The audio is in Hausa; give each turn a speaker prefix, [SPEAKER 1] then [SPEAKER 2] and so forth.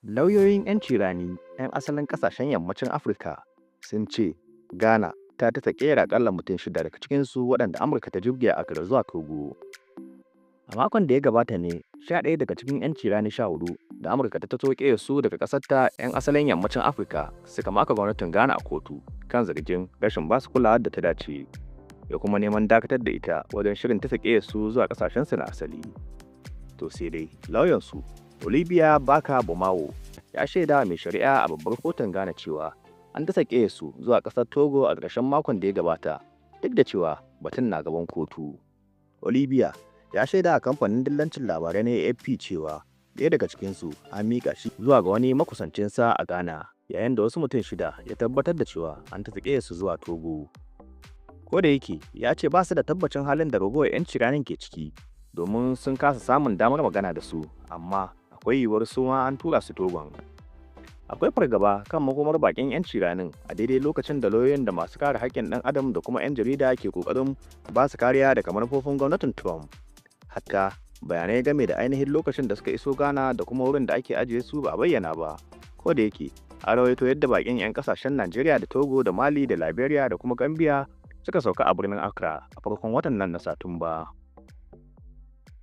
[SPEAKER 1] Lauyoyin 'yan cirani 'yan asalin ƙasashen Yammacin Afirka sun ce Ghana ta tasa ƙeyar aƙalla mutum shida daga cikinsu waɗanda Amurka ta jibge a Accra zuwa Togo. A makon da ya gabata ne 11 daga cikin 'yan cirani 14 da Amurka ta taso su daga ƙasarta 'yan asalin Yammacin Afirka suka maka gwamnatin Ghana a kotu kan zargin rashin ba su kulawar da ta dace da kuma neman dakatar da ita wajen shirin tasa su zuwa ƙasashensu na asali. To sai dai lauyansu Olivia Baka Bomawo ya shaida mai shari'a a babbar kotun Ghana cewa an tasa su zuwa ƙasar Togo a ƙarshen makon da ya gabata, duk da cewa batun na gaban kotu. Olivia ya shaida a kamfanin dillancin labarai na AFP cewa ɗaya daga cikinsu an miƙa shi zuwa ga wani makusancinsa a Ghana, yayin da wasu mutum shida ya tabbatar da cewa an tasa su zuwa Togo. Ko da yake ya ce ba su da tabbacin halin da ragowar 'yan ciranin ke ciki domin sun kasa samun damar magana da su, amma akwai yiwuwar su ma an tura su Togon. Akwai fargaba kan makomar bakin 'yan ciranin a daidai lokacin da lauyoyin da masu kare haƙƙin ɗan adam da kuma 'yan jarida ke ƙoƙarin ba su kariya daga manufofin gwamnatin Trump. Hatta bayanai game da ainihin lokacin da suka iso Ghana da kuma wurin da ake ajiye su ba a bayyana ba. Ko da yake an rawaito yadda bakin 'yan kasashen Najeriya da Togo da Mali da Liberia da kuma Gambia suka sauka a birnin Accra a farkon watan nan na Satumba.